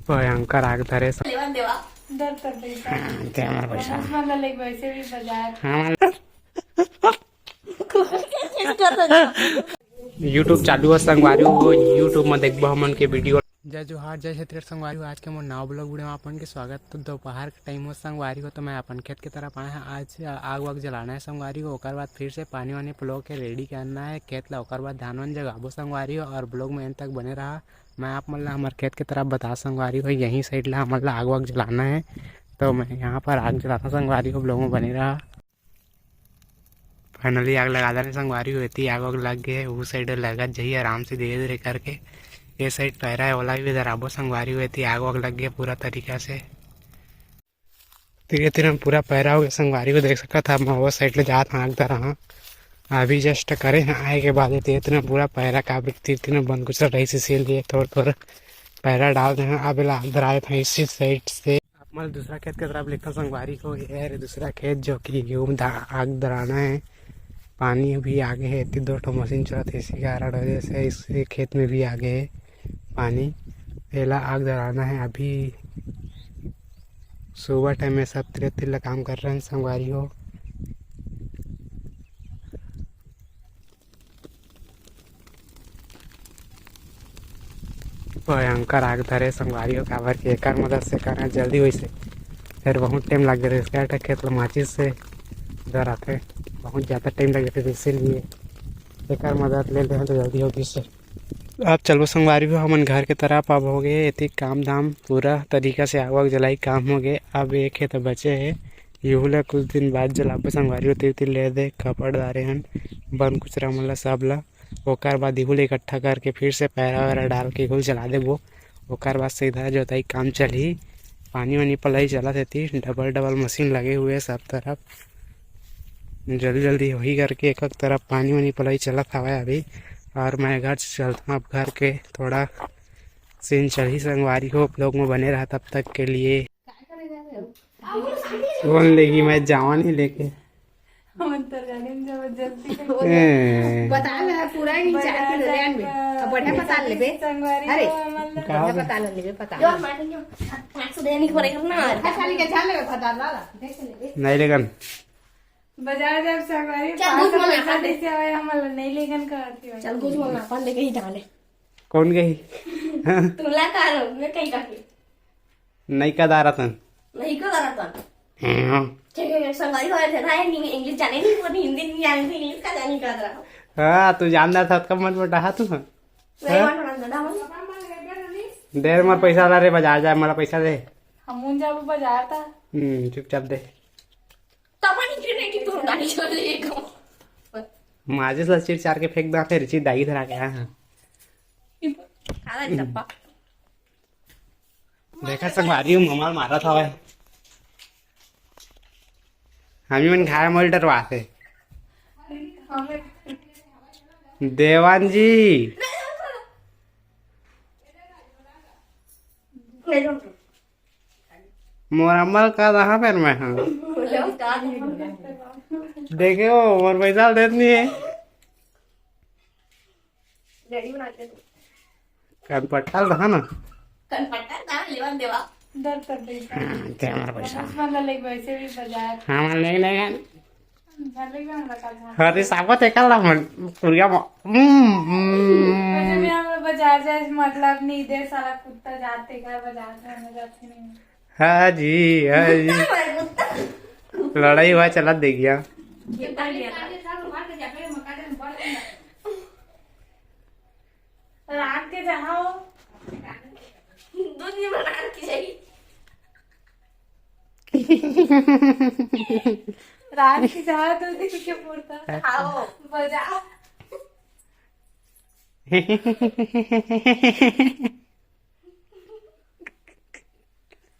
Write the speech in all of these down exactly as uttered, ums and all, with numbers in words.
भयंकर आग धरे स-, लेवन देवा। दर कर पैसा। हाँ, ते हमर पैसा। हमन ला लेके वैसे भी बाजार। हाँ, हमन YouTube चालू है संगवारी हो, YouTube में देखबो हमन के video। जय जोहार, जय छत्तीसगढ़ संगवारी हो। आज के मोर नवा vlog video में आप मन के स्वागत। तो दोपहर के time हो संगवारी हो, तो मैं अपन खेत के तरफ आए हैं। आज आग वाग जलाना है संगवारी हो, ओकर बाद फिर से पानी वानी पलो के ready करना है खेत ला, ओकर बाद धान वान जगाबो संगवारी हो। और vlog में end तक बने रहा, मैं आप मन ला हमर खेत के तरफ बता संगवारी हो। यहीं side ला हमन ला आग वाग जलाना है, तो मैं यहाँ पर आग जलाता संगवारी हो, vlog में बने रहा। Finally आग लगा देने संगवारी हो, एती आग वाग लग गए, वो side लगत जही आराम से धीरे धीरे करके। ये side पैरा है, ओला भी धराबो संगवारी हो, एती आग वाग लग गए पूरा तरीका से। धीरे धीरे हम पूरा पैरा हो गए संगवारी हो, देख सकत हा, मैं वो side ले जात हाँ आग धरा हाँ। अभी just करे हाँ, आए के बाद धीरे धीरे पूरा पैरा का तीर तीर बंद कुछ रही, इसीलिए थोड़ा थोड़ा पैरा डाल दे हाँ। अब एला आग धराए था इसी side से। आप मन दूसरा खेत के तरफ लेथन संगवारी हो, ये हरे दूसरा खेत जो कि गेहूं दा-, आग दराना है। पानी अभी आगे है, एती दो ठो मशीन चलत है, इसी कारण वजह से इस खेत में भी आगे है पानी। एला आग दराना है अभी। सुबह time में सब तिरत तिल्ला काम कर रहे हैं संगवारी हो। भयंकर आग धरे संगवारी हो, काबर के एकर मदद से करना जल्दी होइसे, फिर बहुत time लग जाथे। इसके आटा खेत ल माचिस से जराथे, बहुत ज़्यादा time लग जाथे, इसीलिए एकर मदद ले लेहन तो जल्दी हो गिस। अब चलबो संगवारी हो, हमन घर के तरफ अब हो गए, एती काम धाम पूरा तरीका से आग वाग जलाई काम हो गए। अब एक खेत बचे है, यहू ला कुछ दिन बाद जलाबो संगवारी हो। तीर तीर ले दे कपड़ डारे हन, बन कुचरा मन ला सब ला। ओकर बाद इहू ला इकट्ठा करके फिर से पैरा वैरा डाल के इहू ला जला देबो। ओकर बाद सीधा जोताई काम चलही। पानी वानी पलाई चलत हे, ती डबल डबल मशीन लगे हुए सब तरफ। जल्दी जल्दी वही करके एक एक तरफ पानी वानी पलाई चलत हवय अभी। और मैं घर चलता हूँ, अब घर के थोड़ा सीन चलही संगवारी हो, vlog में बने रहा तब तक के लिए। कौन लेगी, मैं जावा नहीं लेके। हमन तोर गाड़ी में जबरदस्ती करके ए। पताल है पूरा ही चार किलो ले आनबे। अब बढ़िया पताल लेबे। संगवारी अरे, हो, हमन ला का बढ़िया होगे? पताल लेबे, पताल। जो हमारे जो पाँच सौ देने के पड़ेगा ना। अच्छा, चल के चल लेबे पताल, ला, ला, देख लेबे। नहीं लेगन। बाजार जब संगवारी चल, पाँच सौ दूध वाला पैसा खा ले। देसे आवे, हमन ला नहीं लेगन का आती चल, दूध वाला अपन लेके ही डाले। कौन गई? तुला का रो, मैं कहीं का के। नहीं का दारा तन। नहीं का दारा तन। हाँ। ठीक है, संगवारी हो, थे ना, नहीं, English जाने नहीं, वो हिंदी नहीं जाने थे, English का जाने का दारा। हाँ, तू जानदार था, कब मन बटा तू, हाँ? नहीं, हाँ? मन बटा दादा, मन। देर मर पैसा ला रे, बाजार जाए, मला पैसा दे। हम उन जाबो बाजार था। हम्म, चुपचाप दे। तब नहीं गिरे नहीं, तू गाड़ी चल जाएगा। माचिस ला चीर चार के फेंक दा, फिर चीर दाई धरा गया, हाँ। काला डब्बा। देखा संगवारी हो, ममाल मारत हवय। हमी मन खाए मोल डरवाथे। देवान जी। मोर अम्मा ल का दहा फेर मैं, हाँ। देखे हो, मोर पैसा ल देत नहीं है। कनपट्टा ल दहा ना। कनपट्टा ना, लेवन देवा। दर कर दे। हाँ, ते हमार पैसा। हमन ला लेके वैसे भी बाजार। हाँ, हमन लेके, लेके। घर लेके हमला का था। अरे, साबत एकल ला मन, पुरिया म-, हम्म, हम्म। वैसे भी हमला बाजार जाए से मतलब नहीं, दे साला कुत्ता जाते घर बाजार से, हमला जाते नहीं। हाँ जी, हाँ जी। कुत्ता भाई, कुत्ता। लड़ाई हुआ चलत देखिया। रात के जहाँ हो। दो दिन में रात के जाई। रात के जहाँ दो दिन के पुरता। आओ। बजा।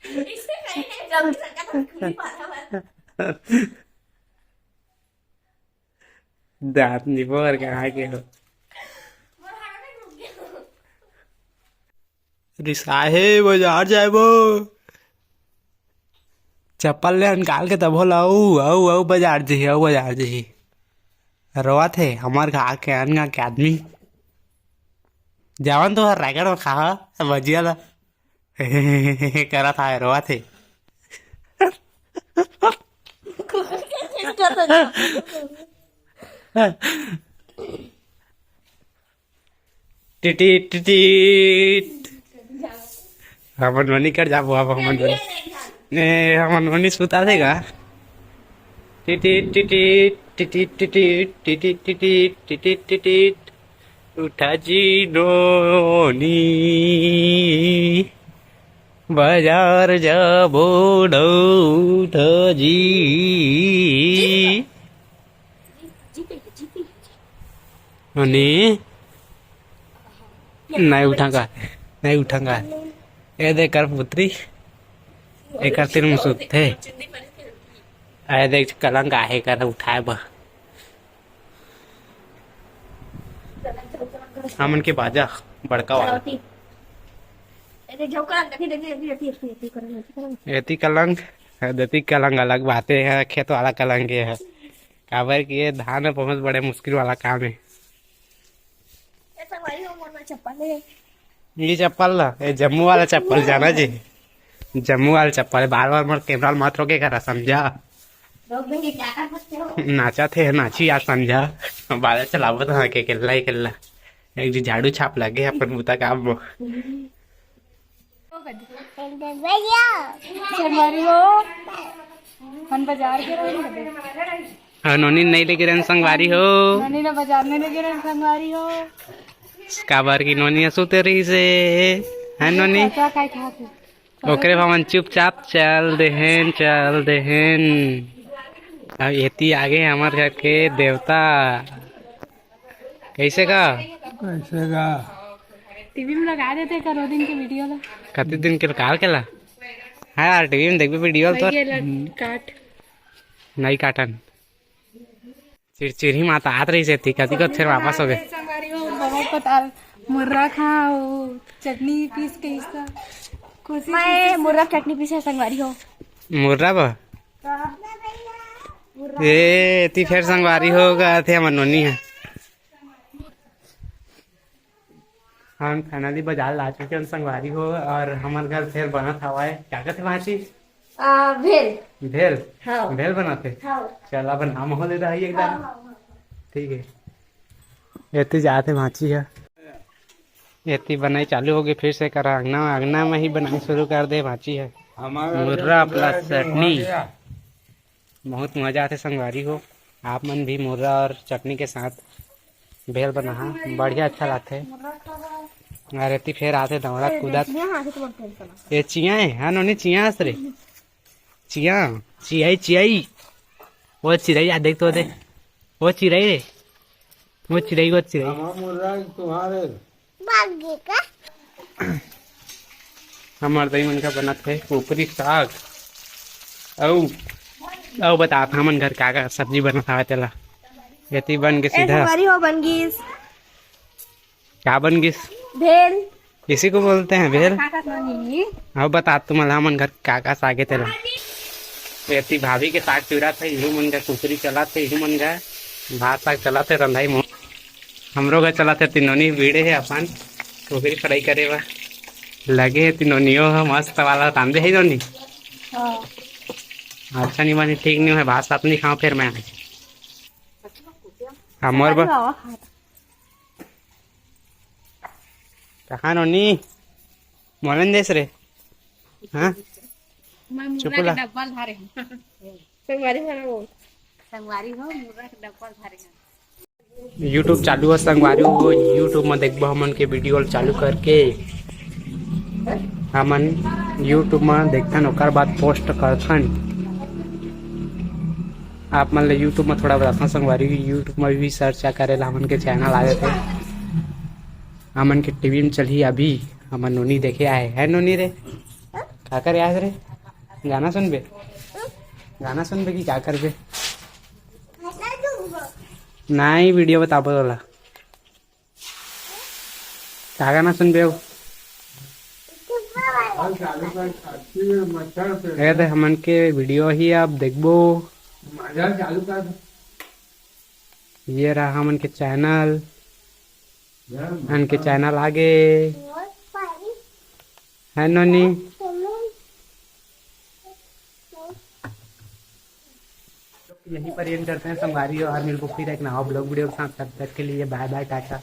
इससे कहीं नहीं, जल्दी से कदम नहीं पाता मैं। दांत निपोर कहाँ के हो? रिसाहे बाजार जाबो। चप्पल ले निकाल के तभो लाऊ, अऊ, अऊ बाजार जही, अऊ बाजार जही। रोवत हे, हमर खा के अनगा के आदमी। जावन तो हर रायगढ़ में खा, भजिया ला। करत हे, रोवत हे। टिटिट, टिटिट। हमर नोनी कर जाबो, अब हमर नोनी। ने, हमर नोनी सुता थे का? टिटिट, टिटिट, टिटिट, टिटिट, टिटिट, टिटिट, टिटिट, टिटिट। उठा जी नोनी, बाजार जाबो न, उठा जी। नोनी, नहीं उठांगा, नहीं उठांगा। ए देख कर पुत्री, एकर तीर में सुतथे। ए देख कलंग आहे कर उठाए बर। हमन के बाजा बड़का वाला। एती कलंग, देती कलंग अलग बात हे, खेत वाला कलंग ये हे। काबर कि ये धान में बहुत बड़े मुश्किल वाला काम हे। ये चप्पल ला, ये जम्मू वाला चप्पल जाना जी, जम्मू वाला चप्पल। बार बार मोर कैमरा मत रोके करा, समझा? नाचा थे, नाची आज समझा। बाजा चलावत हाँ के केल्ला ही केल्ला। एक जी झाड़ू छाप लगे अपन बुता काम में। संगवारी हो, हम बाजार के रहन कदे। हाँ, नोनी नहीं लेके रहन संगवारी हो। नोनी ने बाजार में लेके रहन संगवारी हो। काबर की नोनी सुते रही से, है नोनी? चाचा काय खात हे? ओकरे हमन चुपचाप चल देहेन, चल देहेन। अब एती आगे हमर घर के देवता। कैसे का? कैसे का? टीवी में लगा देते करो दिन के वीडियो ला। कति दिन के काल केला? हाँ यार, टीवी में देखबे वीडियो ला तो। काट। नहीं काटन। चिरचिरही माता आत रही से थी, कति को फिर वापस हो गए। संगवारी हो, बहुत पताल मुर्रा खाओ, चटनी पीस के इसका। खुशी मैं मुर्रा चटनी पीसे संगवारी हो। मुर्रा बा? ए, ती फेर संगवारी हो गा थे, हमर नोनी हे। हम finally बाजार ला चुके हैं संगवारी हो, और हमर घर फेर बनत हवाए। क्या कहते भांची? आ, भेल। भेल? हाँ। भेल बनत हे? हाँ। चल, अब नाम हो ले रहा है एकदम। हाँ, हाँ, हाँ। ठीक है। एती जात हे भांची हे। एती बनाई चालू हो गई फिर से करा। अंगना, अंगना में ही बनाई शुरू कर दे भांची हे। हमारा मुर्रा जो plus चटनी। बहुत मजा आथे संगवारी हो। आप मन भी मुर्रा और चटनी के साथ भेल बनाहा, बढ़िया अच्छा लागथे। अउ एती फेर आथे दौड़त कूदत। ये चिया हे, हाँ नोनी, चिया हस रे। चिया, चियाई, चियाई। वो चिरई आ देख तो दे। वो चिरई रे। वो चिरई, वो चिरई। हमारा मुर्रा तुम्हारे। भाग गए का? हमर दई मन का बनत हे कुकरी साग। अउ, अउ बतात हमन घर का का सब्जी बनत हवय तेला। एती बन के ए, सीधा। संगवारी हो, बन गिस। का बन गिस? भेल। इसी को बोलते हैं भेल। का का बनी? अउ बतात तुमन ला हमन घर का का सागे तेला। एती भाभी के साग चुरत हे, इहू मन का कुकरी चलत हे, इहू मन का भात साग चलत हे, रंधाई मोहन। हमरो घर चलत हे, तीनोनी भिड़े हे अपन कुकरी fry करे बर। लगे हे तीनोनियो ह मस्त वाला रांधे हे नोनी। हाँ। अच्छा नहीं बने, ठीक नहीं है, भात सात नहीं खाओ फिर मैं। हमर बर। कहाँ नोनी? मोलन देस रे। हाँ? मैं चुप मुर्रा के ला। डब्बा ला धरे हूँ। संगवारी हो ना वो। संगवारी हो, मुर्रा के डब्बा ला धरे हूँ। YouTube चालू हे संगवारी हो, YouTube में देखबो हमन के video ल चालू करके। हमन YouTube में देखथन, ओकर बाद post करथन। आप मन ले YouTube में थोड़ा बताथन संगवारी, YouTube में भी search करे ला हमन के channel आ जाथे। हमन के टीवी में चलही अभी, हमन नोनी देखे आए हैं। नोनी रे, का करे आए रे? गाना सुनबे? गाना सुनबे कि का करबे? नहीं, video बताबो तोला। का गाना सुनबे हो? ए दे हमन के video ही आप देखबो। ये रहा हमन के channel। हमन के channel आगे। है नोनी? यहीं पर एंड करते हैं संगवारी हो, और मिलबो फिर एक नवा ब्लॉग वीडियो के साथ। तब तक के लिए बाय बाय, टाटा।